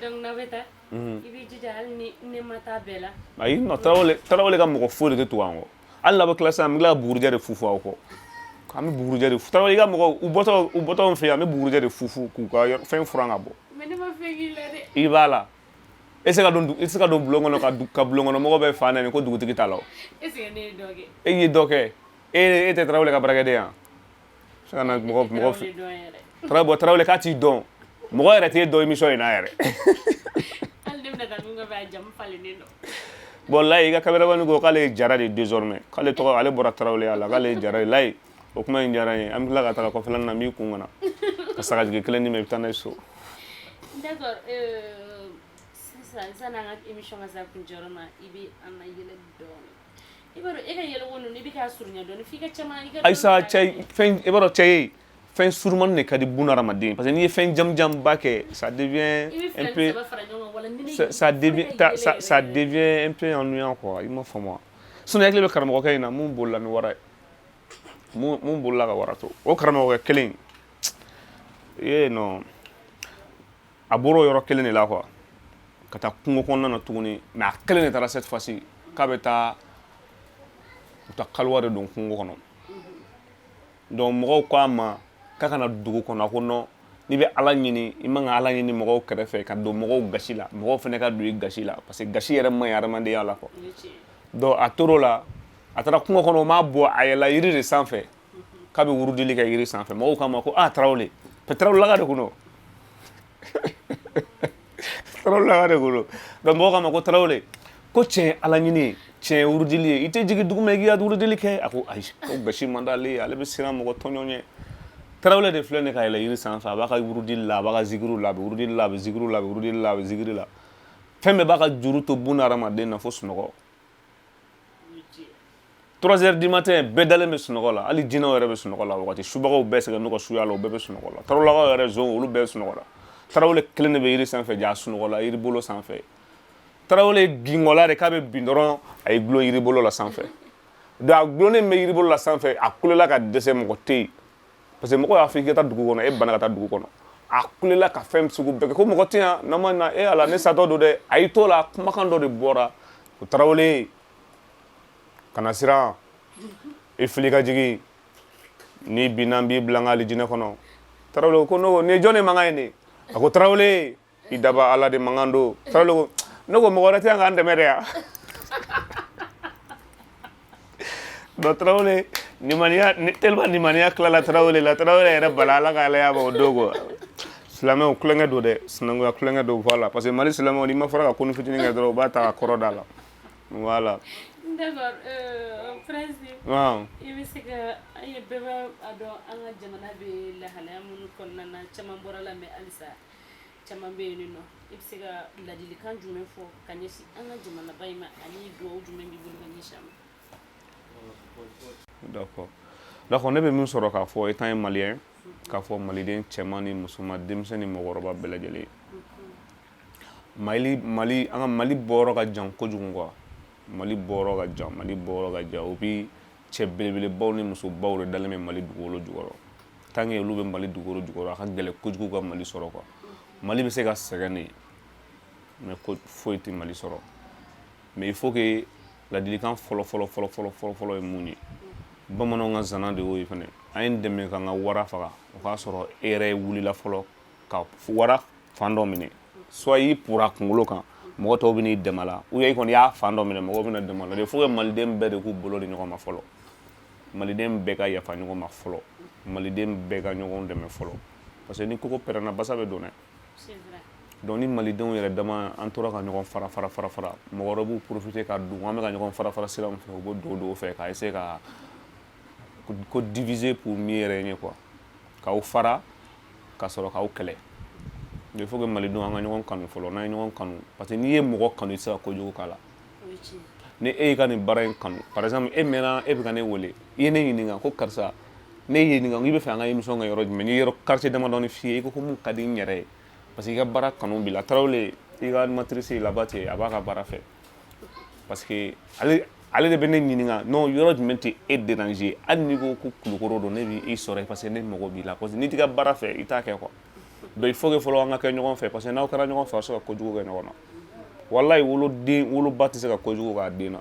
Donc n'aw bɛ taa, i b'i jija hali ni ne ma taa bɛɛ la. Ayi, non, Tarawele, Tarawele ka mɔgɔ foyi de tɛ tugu an kɔ. Hali n'a bɛ tila sisan, an bɛ tila ka bugurijɛ de fufu aw kɔ. An bɛ bugurijɛ de. Tarawele i ka mɔgɔ u bɔtɔ n fɛ yen, an bɛ bugurijɛ de fufu k'u ka fɛn furan ka bɔ. Mais ne ma fɛn k'i la dɛ. I b'a la, e se ka don, i tɛ se ka don bulon kɔnɔ ka bulon kɔnɔ mɔgɔ bɛɛ fa nɛni ko dugutigi t'a la o. Est ce que ne ye dɔ kɛ? E ye dɔ kɛ. E tɛ Tarawele ka baarakɛden yan se ka na mɔgɔ mɔgɔ Tarawele dɔn yɛrɛ. Tarawele, bɔn, Tarawele k'a t'i dɔn, mɔgɔ yɛrɛ t'e dɔn émission in na yɛrɛ. Hali ne bɛna taa min kɔfɛ, a jamu falennen don. Bon, layi, i ka caméraman ko k'ale ye Jara de ye désormais, k'ale tɔgɔ, ale bɔra Tarawele la, k'ale ye Jara ye. Layi, o kuma in diyara n ye. An bɛ tila ka taga kɔfɛla na, n b'i kun ka na ka sagajigi kelen d'i ma, i bɛ taa n'a ye so. D'accord, sisan sani an ka émission ka se a kuncɛyɔrɔ ma, i bɛ an na yɛlɛ dɔɔni. I b'a dɔn, e ka yɛlɛko ninnu, i bɛ k'a surunya dɔɔni f'i ka caman i ka. Ayisa, cɛ, fɛn, i b'a dɔn, cɛ ye fɛn surumani de ka di buna hadamaden, parce que n'i ye fɛn jamujanba kɛ, ça devient I bɛ un fila ni peu saba fara ɲɔgɔn kan wala ni ne ça devient un peu ennuyant quoi. I m'a faamu wa? Sinon hakili bɛ karamɔgɔkɛ in na mun bolila ni wara ye, mun bolila ka wara to, o karamɔgɔkɛ kelen ye non, a bɔra o yɔrɔ kelen de la quoi, ka taa kungo kɔnɔna na tuguni. Mais a kelen de taara cette fois-ci k'a bɛ taa u taa kaliwa de don kungo kɔnɔ. Donc mɔgɔw ko a ma k'a ka na dugu kɔnɔ. A ko non, n'i bɛ Ala ɲini, i man ka Ala ɲini mɔgɔw kɛrɛfɛ, ka don mɔgɔw gasi la, mɔgɔw fana ka don i gasi la, parce que gasi yɛrɛ man ɲi adamadenya la quoi. Donc a tor'o la, a taara kungo kɔnɔ, o m'a bɔ, a yɛlɛla yiri de sanfɛ k'a bɛ wurudili kɛ yiri sanfɛ. Mɔgɔw k'a ma ko ah, Tarawele, Tarawelelaka de kun don, Tarawelelaka de kun don. Donc mɔgɔw k'a ma ko Tarawele, ko tiɲɛ ye Ala ɲini ye, tiɲɛ ye wurudili ye, i tɛ jigin duguma i k'i ka wurudili kɛ. A ko ayi, ko gasi man d'ale ye, ale bɛ siran mɔgɔ tɔɲɔ ɲɛ. Tarawele de filɛ nin ka yɛlɛ yiri sanfɛ, a b'a ka wurudili la, a b'a ka zikiriw la, a bɛ wurudili la, a bɛ zikiriw la, a bɛ wurudili la, a bɛ zikiri la. Fɛn bɛɛ b'a ka juru to buna hadamaden na fo sunɔgɔ. 3 heures du matin, bɛɛ dalen bɛ sunɔgɔ la, hali jinɛw yɛrɛ bɛ sunɔgɔ la. Wagati subagaw bɛɛ sɛgɛn n'u ka suya la, u bɛɛ bɛ sunɔgɔ la. Tarawelelakaw yɛrɛ zon, olu bɛɛ sunɔgɔ la. Tarawele kelen de bɛ yiri sanfɛ, ja sunɔgɔ la yiri bolo sanfɛ. Tarawele gingɔla de k'a bɛ bin dɔrɔn, a y'i gulon yiri bolo la sanfɛ. Donc a gulonnen bɛ yiri bolo la sanfɛ, a kulela ka dɛsɛ, mɔgɔ tɛ yen, parce que mɔgɔ y'a fɔ i ka taa dugu kɔnɔ, e banna ka taa dugu kɔnɔ. A kulela ka fɛn sugu bɛɛ kɛ ko mɔgɔ tɛ yan, n'an ma na e Ala, ne satɔ don dɛ. A y'i t'o la, kumakan dɔ de bɔra ko Tarawele, kana siran, i fili ka jigin, n'i binna n b'i bila n ka alijinɛ kɔnɔ. Tarawele ko ne ko nin ye jɔn de mankan ye nin? A ko Tarawele, i daba Ala de mankan don. Tarawele ko ne ko mɔgɔ wɛrɛ tɛ yan k'an dɛmɛ de yan. Donc Tarawele nimaniya tellement, nimaniya tilala Tarawele la. Tarawele yɛrɛ bala Ala ka Ala y'a ma o don quoi. Silamɛw kulonkɛ don dɛ, sinankunya kulonkɛ don, voilà, parce que Mali silamɛw, n'i ma fara ka ko fitinin kɛ dɔrɔn, u b'a ta ka kɔrɔ da la, voilà. D'accord, Prince. Waaw. I bɛ se ka an ye, bɛɛ b'a dɔn an ka jamana bɛ lahalaya minnu kɔnɔna na, caman bɔra la, mais halisa caman bɛ yen nɔ. I bɛ se ka ladilikan jumɛn fɔ ka ɲɛsin an ka jamanaba in ma, ani dugawu jumɛn b'i bolo ka ɲɛsin a ma? D'accord, ne bɛ min sɔrɔ k'a fɔ étant un malien, k'a fɔ maliden cɛman ni musoman, denmisɛn ni mɔgɔkɔrɔba bɛɛ lajɛlen, Mali, Mali, an ka Mali bɔyɔrɔ ka jan kojugu quoi. Mali bɔyɔrɔ ka jan, Mali bɔyɔrɔ ka jan. O bi cɛ belebelebaw ni musobaw de dalen bɛ Mali dugukolo jukɔrɔ. Tant que olu bɛ Mali dugukolo jukɔrɔ, a ka gɛlɛn kojugu ka Mali sɔrɔ quoi. Mali bɛ se ka sɛgɛn de, mais ko foyi tɛ Mali sɔrɔ. Mais il faut que ladilikan fɔlɔ fɔlɔ fɔlɔ fɔlɔ fɔlɔ fɔlɔ ye mun ye? Bamananw ka zana de y'o ye fɛnɛ. An ye dɛmɛ k'an ka wara faga, o k'a sɔrɔ e yɛrɛ wulila fɔlɔ ka wara fan dɔ minɛ, soit i pura kunkolo kan, mɔgɔ tɔw bɛ n'i dɛmɛ la, ou bien i kɔni y'a fan dɔ minɛ, mɔgɔw bɛna dɛmɛ la. Il faut que maliden bɛɛ de k'u bolo di ɲɔgɔn ma fɔlɔ. Maliden bɛɛ ka yafa ɲɔgɔn ma fɔlɔ, Maliden bɛɛ ka ɲɔgɔn dɛmɛ fɔlɔ, parce que ni koko pɛrɛnna, basa bɛ don dɛ. Donc ni Malidenw yɛrɛ dama an tora ka ɲɔgɔn fara fara fara fara, mɔgɔ wɛrɛ b'u profiter ka don. An bɛ ka ɲɔgɔn fara fara sira min fɛ, u b'o don o fɛ ka essayer ka ko diviser pour mieux régner quoi, k'aw fara ka sɔrɔ k'aw kɛlɛ. Il faut que Malidenw an ka ɲɔgɔn kanu fɔlɔ. N'an ye ɲɔgɔn kanu, parce que n'i ye mɔgɔ kanu, i tɛ se ka kojugu k'a la. Ni e y'i ka nin baara in kanu, par exemple e mɛnna, e bɛ ka ne wele, i ye ne ɲininka ko karisa, ne y'i ɲininka i bɛ fɛ an ka émission kɛ yɔrɔ jumɛn, n'i ye yɔrɔ quartier damadɔni f'i ye, i ko ko mun ka di n yɛrɛ ye, parce que i ka baara kanu b'i la. Tarawele, i ka animatrice Labate, a b'a ka baara fɛ, parce que ale de bɛ ne ɲininka non, yɔrɔ jumɛn tɛ e déranger. Hali n'i ko ko Kulukɔrɔ don, ne b'i sɔrɔ yen, parce que ne mago b'i la, parce que n'i t'i ka baara fɛ, i t'a kɛ quoi. Donc il faut que fɔlɔ an ka kɛ ɲɔgɔn fɛ, parce que n'aw kɛra ɲɔgɔn fɛ, aw bɛ se ka kojugu kɛ ɲɔgɔn na. Walayi, woloden, woloba tɛ se ka kojugu k'a den na,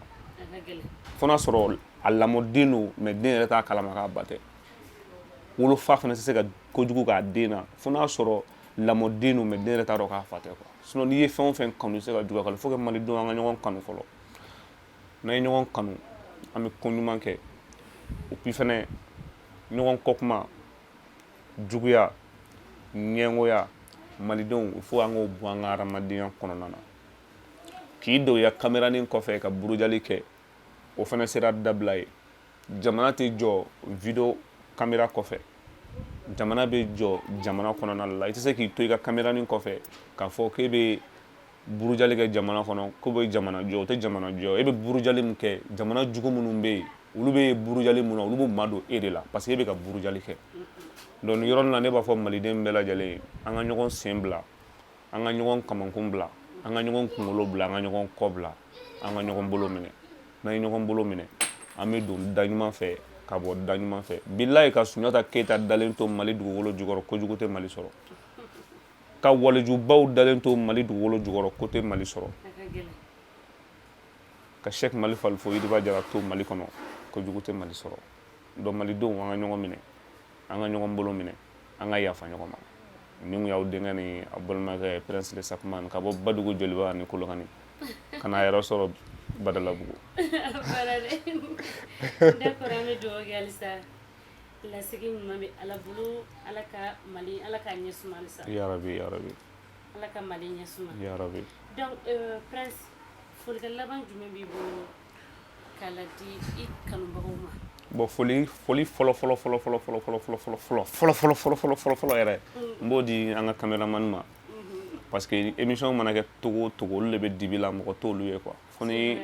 fo n'a sɔrɔ a lamɔden don, mais den yɛrɛ t'a kalama k'a ba tɛ. Wolofa fana tɛ se ka kojugu k'a den na, fo n'a sɔrɔ lamɔden don, mais den yɛrɛ t'a dɔn k'a fa tɛ quoi. Sinon n'i ye fɛn o fɛn kanu, i tɛ se ka juguya k'a la. Il faut que Malidenw an ka ɲɔgɔn kanu fɔlɔ. N'an ye ɲɔgɔn kanu, an bɛ ko ɲuman kɛ. Et puis fɛnɛ, ɲɔgɔn kɔkuma, juguya, ɲɛngoya, Malidenw, il faut an k'o bɔ an ka hadamadenya kɔnɔna na. K'i don i ka kameranin kɔfɛ ka burujali kɛ, o fana sera dabila ye. Jamana tɛ jɔ vidéo caméra kɔfɛ, jamana bɛ jɔ jamana kɔnɔna la. I tɛ se k'i to i ka kameranin kɔfɛ k'a fɔ k'e bɛ burujali kɛ jamana kɔnɔ, k'o bɛ jamana jɔ. O tɛ jamana jɔ. E bɛ burujali min kɛ, jamana jugu minnu bɛ yen, olu bɛ burujali mun na, olu b'u madon e de la, parce que e bɛ ka burujali kɛ. Donc nin yɔrɔnin na, ne b'a fɔ Maliden bɛɛ lajɛlen ye, an ka ɲɔgɔn sen bila, an ka ɲɔgɔn kamankun bila, an ka ɲɔgɔn kunkolo bila, an ka ɲɔgɔn kɔ bila, an ka ɲɔgɔn bolo minɛ. N'an ye ɲɔgɔn bolo minɛ, an bɛ don da ɲuman fɛ ka bɔ da ɲuman fɛ. Bilayi, ka Sunjata Keyita dalen to Mali dugukolo jukɔrɔ, kojugu tɛ Mali sɔrɔ. Ka walijubaw dalen to Mali dugukolo jukɔrɔ, ko tɛ Mali sɔrɔ. Ka Sɛki Mali Falifo Yiriba Jara to Mali kɔnɔ, kojugu tɛ Mali sɔrɔ. Donc Malidenw, an ka ɲɔgɔn minɛ, an ka ɲɔgɔn bolo minɛ, an ka yafa ɲɔgɔn ma. Ni kun y'aw denkɛ ni aw balimakɛ Prince de Sapman, ka bɔ Badugu Joliba ni Kolokani ka n'a yɛrɛ sɔrɔ Badalabugu. D'accord, an bɛ dugawu kɛ halisa, lasigi ɲuman bɛ Ala bolo. Ala ka Mali, Ala k'a ɲɛ suma halisa. Yarabi, yarabi. Ala ka Mali ɲɛ suma. Yarabi. Donc Prince, folikan laban jumɛn b'i bolo k'a ladi i kanubagaw ma? Bon, foli fɔlɔ fɔlɔ fɔlɔ fɔlɔ fɔlɔ fɔlɔ fɔlɔ fɔlɔ fɔlɔ fɔlɔ fɔlɔ fɔlɔ fɔlɔ fɔlɔ yɛrɛ, n b'o di an ka caméraman ma, parce que émission mana kɛ togo o togo, olu de bɛ dibi la, mɔgɔ t'olu ye quoi. Fo ni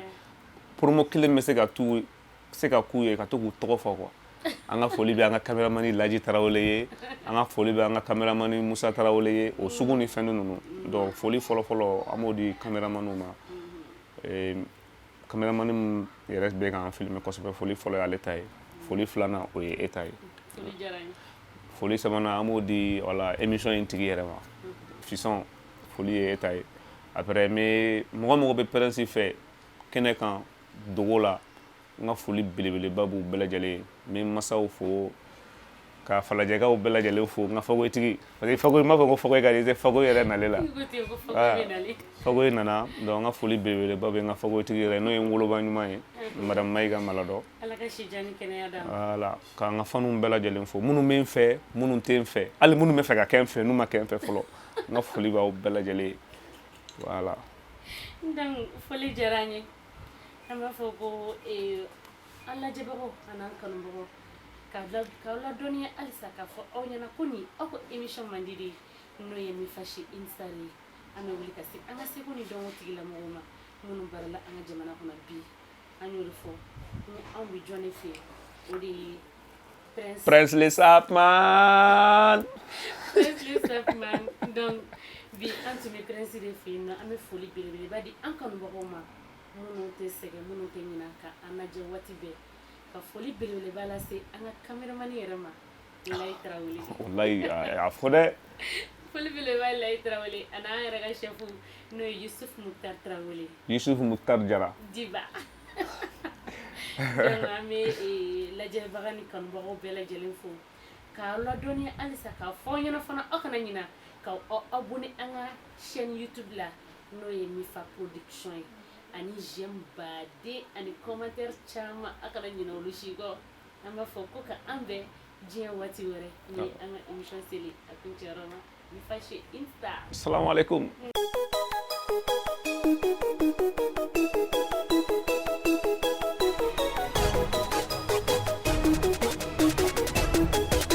promo kelen bɛ se ka t'u se ka k'u ye ka to k'u tɔgɔ fɔ quoi. An ka foli bɛ an ka caméraman Laji Tarawele ye, an ka foli bɛ an ka caméraman Musa Tarawele ye, o sugu ni fɛn ninnu. Donc foli fɔlɔ fɔlɔ, an b'o di caméramanw ma. Caméraman min yɛrɛ bɛ k'an filmer kosɛbɛ, foli fɔlɔ y'ale ta ye. Foli filanan, o ye e ta ye. Foli sabanan, an b'o di, wala, émission in tigi yɛrɛ ma, Fisɔn, foli ye e ta ye. Après, n bɛ mɔgɔ bɛ Prince fɛ kɛnɛ kan, dogo la, n ka foli belebeleba b'u bɛɛ lajɛlen ye. N bɛ masaw fo, ka Falajɛkaw bɛɛ lajɛlen fo, n ka fagoyitigi, parce que fagoyi, n b'a fɔ ko fagoyi ka di, tɛ fagoyi yɛrɛ nale la, fagoyi nana. Donc n ka foli belebeleba bɛ n ka fagoyitigi yɛrɛ, n'o ye n woloba ɲuman ye, madame Mayiga Maladɔ. Voilà, k'an ka faniw bɛɛ lajɛlen fo, minnu bɛ n fɛ, minnu tɛ n fɛ, hali minnu bɛ fɛ ka kɛ n fɛ, n'u ma kɛ n fɛ fɔlɔ, n ka foli b'aw bɛɛ lajɛlen ye, voilà. Donc foli diyara n ye. An b'a fɔ ko an lajɛbagaw an'an kanubagaw, k'aw ladɔnniya halisa k'a fɔ aw ɲɛna ko nin aw ka émission mandi de ye, n'o ye Mifache Instar ye. An bɛ wuli ka se an ka seko ni dɔnko tigilamɔgɔw ma, minnu baarala an ka jamana kɔnɔ bi. An y'o de fɔ ni anw bɛ jɔn de fɛ, o de ye Prince, Prince le Sapman. Prince le Sapman. Donc bi an tun bɛ Prince de fɛ yen nɔ. An bɛ foli belebeleba di an kanubagaw ma, minnu tɛ sɛgɛn, minnu tɛ ɲinɛ ka an lajɛ waati bɛɛ. Ka foli belebeleba lase an ka caméraman yɛrɛ ma, Layi Tarawele. Wallahi, a fɔ dɛ. Foli belebeleba Layi Tarawele, ani an yɛrɛ ka chef, n'o ye Yusuf Mukhtar Tarawele. Yusuf Mukhtar Jara. Diba. Donc an bɛ lajɛbaga ni kanubagaw bɛɛ lajɛlen fo, k'aw ladɔnniya halisa, k'a fɔ aw ɲɛna fana, aw kana ɲina k'aw abonné an ka chaîne YouTube la, n'o ye Mifa Production ye, ani j'aime baden ani commentaire caman, aw kana ɲinɛ olu si kɔ. An b'a fɔ ko ka an bɛn diɲɛ waati wɛrɛ ni an ka émission seli a kuncɛyɔrɔ ma. Mifa chez Insta. Salamu alaikum.